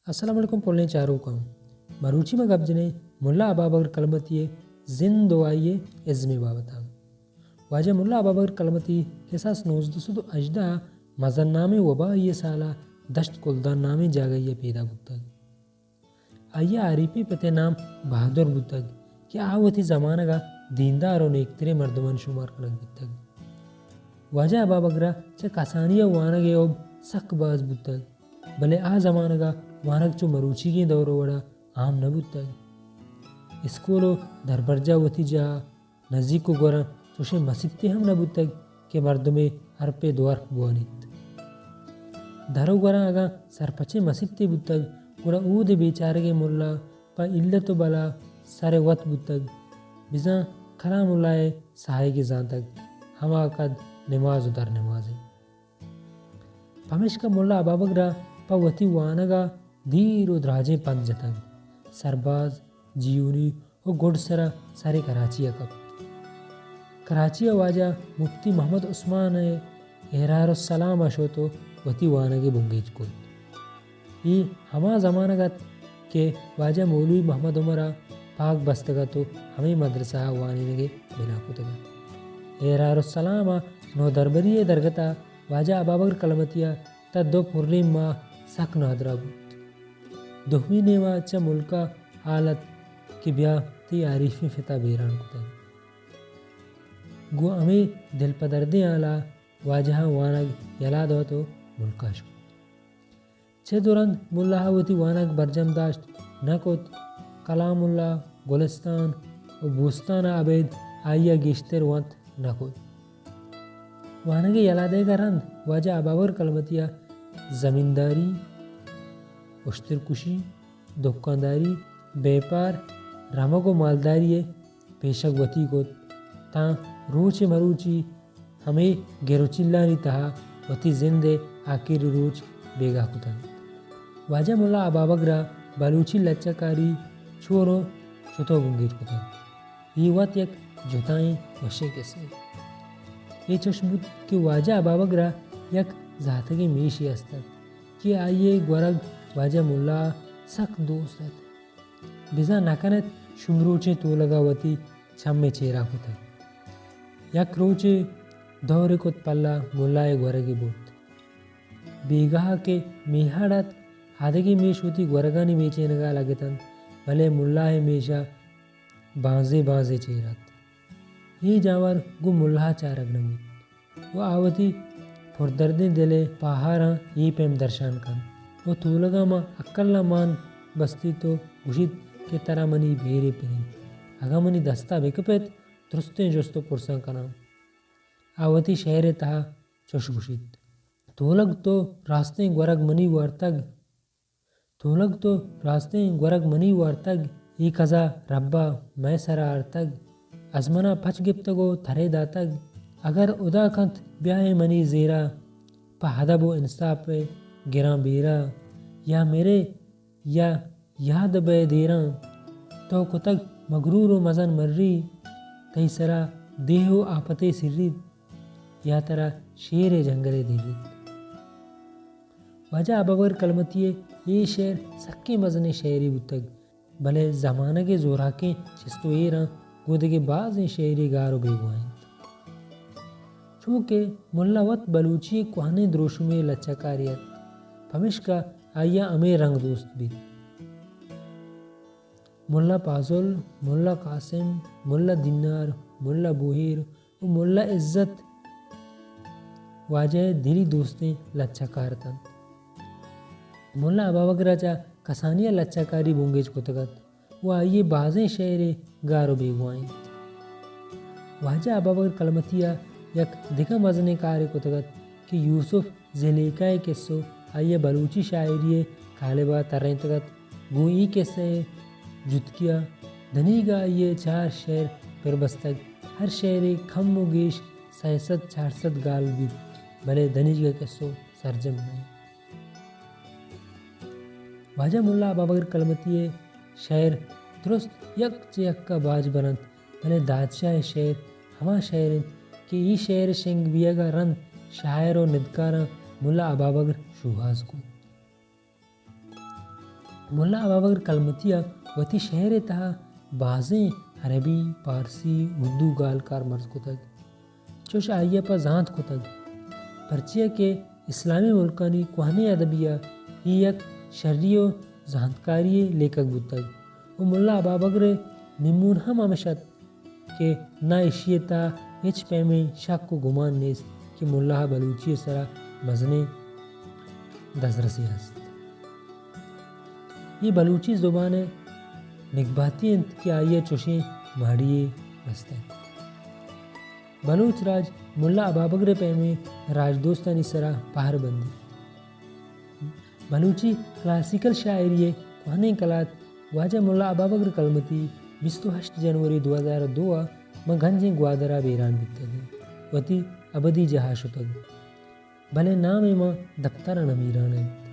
السلام علیکم پلیں چاروکاں۔ مروچی ما گپ جنیں ملا ابابگر کلمتی ءِ زند ءُ آئی ءِ ازم ءِ بابت ءَ۔ واجہ ملا ابابگر کلمتی کساس نوزدہ سد ءُ ہژدہ ءَ مزن نامیں وبائی ءِ سال ءَ دشت کلدان نامیں جاگہے ءَ پیدا بوتگ۔ آئی ءِ عاریفیں پت ءِ نام بہادر بوتگ کہ آ وتی زمانگ ءَ دیندار ءُ نیکتریں مردمانی شمار کنگ بیتگ۔ واجہ ابابگر ءَ چہ کسانی ءَ وانگ ءِ حب سک باز بوتگ، بلے آ زمانگ ءَ وانگ چو مروچیگیں دور ءِ وڑ ءَ عام نہ بوتگ۔ اسکول ءُ دربرجاہ وتی جاہ ءَ نزیک ءُ گوراں چوشیں مسیتے ہم نہ بوتگ کہ مردمے ہرپے دو ہرپ بوانیت۔ در ءُ گوراں اگاں سرپچیں مسیتے بوتگ، گڑا اود ءِ بیچارگیں ملا پہ علت ءُ بلا سر ءِ وت بوتگ، بزاں کلام اللہ ءِ ساہگ ءَ زانتگ، ہما کد نماز ءُ در نماز ءَ۔ پمیشکا ملا ابابگر ءَ پہ وتی وانگ ءَ دیر ءُ دراجیں پند جتگ۔ سرباز، جیونی ءُ گڈسر ءَ سر ءَ کراچی ءَ کپت۔ کراچی ءَ واجہ مفتی محمد عثمان ءِ احرار السلام ءَ شت ءُ وتی وانگ ءِ بنگیج کت۔ اے ہما زمانگ ات کہ واجہ مولوی محمد عمر ءَ پاگ بستگ ات ءُ ہمے مدرسہ ءَ وانینگ ءِ بنا کتگ ات۔ احرار السلام ءَ نودربری ءِ درگت ءَ واجہ ابابگر کلمتی ءَ تاں دو پریں ماہ سک نادراہ بوت۔ دومی نیم ءَ چہ ملک ءَ ہال ات کہ بیا تئی عاریفیں پت ءَ بیران کتگ۔ گوں ہمے دلپدردیں ہال ءَ واجہ ءَ وانگ یلہ دات ءُ ملک ءَ شت۔ چد ءُ رند ملا ءَ وتی وانگ برجم داشت نہ کت، کلام اللہ، گلستان ءُ بوستان ءَ ابید آئی ءَ گیشتر ونت نہ کت۔ وانگ ءِ یلہ دئیگ ءَ رند واجہ ابابگر کلمتی ءَ زمینداری، اشترکشی، دکانداری، بیپار، رمگ ءُ مالداری ءِ پیشگ وتی کت تاں روچ ءِ مروچی ہمے گر ءُ چلانی تہا وتی زند ءِ آکری روچ بیگاہ کتنت۔ واجہ ملا ابابگر ءَ بلوچی لچہ کاری چون ءُ چتو بنگیج کتگ؟ اے وت یک جتائیں وشیں کسے۔ اے چش بوت کہ واجہ ابابگر ءَ یک زاتگیں میشے است ات کہ آئی ءِ گورگ واجہ ملا ءَ سک دوست ات۔ بزاں نہ کنت شومروچیں تولگ ءَ وتی چم ءِ چیرا کتگ۔ یک روچے دورے کت پلہ ملا ءِ گورگے برت۔ بیگاہ ءَ کہ میہڑ ات، آدگہ میش وتی گورگانی میچینگ ءَ لگتنت، بلے ملا ءِ میش ءَ بانزے بانزے چیر ات۔ اے جاور گوں ملا ءَ چارگ نہ بوت ءُ آ وتی پردردیں دل ءِ پاہاراں اے پیم درشان کنت ءُ تولگ ءَ ماں ہکل ءَ مان بستیت ءُ گوشیت کہ ترا منی بیرے پرینت۔ اگاں منی دست ءَ بکپیت، درستیں جست ءُ پرساں کناں۔ آ وتی شعر ءِ تہا چش گوشیت: تولگ تو راستیں گورگ منی وارتگ، تولگ تو راستیں گورگ منی وارتگ، اے قضا ربا مئے سرا آرتگ۔ از منا پچ گپتگ ءُ ترے داتگ۔ اگر ہدا کنت بیائے منی زیرا، پہ ادب ءُ انصاف ءِ گراں بیرا، یا مرے یا یاد بئے دیراں۔ تو کتگ مغرور ءُ مزن مری، تئی سرا دیہ ءُ آپتے سریت، یا ترا شیر ءِ جنگلے دیریت۔ واجہ ابابگر کلمتی ءِ اے شعر سکیں مزنیں شعرے بوتگ، بلے زمانگ ءِ زوراکیں چست ءُ ایراں گوں دگہ بازیں شعرے گار ءُ بیگواہ انت۔ چونکہ ملا وت بلوچی ءِ کوہنیں دروشمے ءِ لچہ کارے ات، پمیشکا آئی ءَ ہمے رنگ دوست بیت۔ ملا پازل، ملا قاسم، ملا دینار، ملا بوہیر ءُ ملا عزت واجہ ءِ دلی دوستیں لچہ کار اتنت۔ ملا ابابگر ءَ چہ کسانی ءَ لچہ کاری بنگیج کتگ ات ءُ آئی ءِ بازیں شعرے گار ءُ بیگواہ انت۔ واجہ ابابگر کلمتی ءَ یک دگہ مزنیں کارے کتگ ات کہ یوسف زلیخا ءِ کسہ آئی ءَ بلوچی شاعری ءِ کالب ءَ ترینتگ ات۔ گوں اے کسہ ءِ جتکی ءَ دنیگا آئی ءِ چار شعر پر بستگ۔ ہر شعرے کم ءُ گیش سئے سد چار سد گال بیت، بلے دنیگا کسہ سرجم نہ انت۔ واجہ ملا ابابگر کلمتی ءِ شعر درست یک چہ یک ءَ باج بر انت، بلے دادشاہ ءِ شعر ہما شعر انت کہ اے شعر ءِ شنگ بیگ ءَ رند شاعر ءُ ندکاراں ملا ابابگر شوہاز کت۔ ملا ابابگر کلمتی ءَ وتی شعر ءِ تہا بازیں عربی، پارسی، اردو گال کارمرز کتگ۔ چوش آئی ءَ پہ زانت کتگ، پرچیا کہ اسلامی ملکانی کوہنیں ادبی ءَ اے یک شری ءُ زانتکاری لیکگ بوتگ ءُ ملا ابابگر ءِ نیمون ہم ہمیش ات کہ نہ ایشی ءِ تہا ہچ پیمیں شک ءُ گمان نیست کہ ملا ءَ بلوچی ءِ سرا مزنیں دزرسے ہست۔ اے بلوچی زبان ءِ نگباتی انت کہ آئی ءَ چوشیں ماڑی یے رستگ۔ بلوچ راج ملا ابابگر ءِ پیمیں راجدوستانی سرا پہر بندی۔ بلوچی کلاسیکل شاعری ءِ کوہنیں کلات واجہ ملا ابابگر کلمتی بیست ءُ ہشت جنوری دو ہزار ءُ دو ءَ ماں گنجیں گوادر ءَ بیران بیتگ ءُ وتی ابدی جاہ ءَ شتگ، بلے نام ءَ ماں دپتر ءَ نمیران انت۔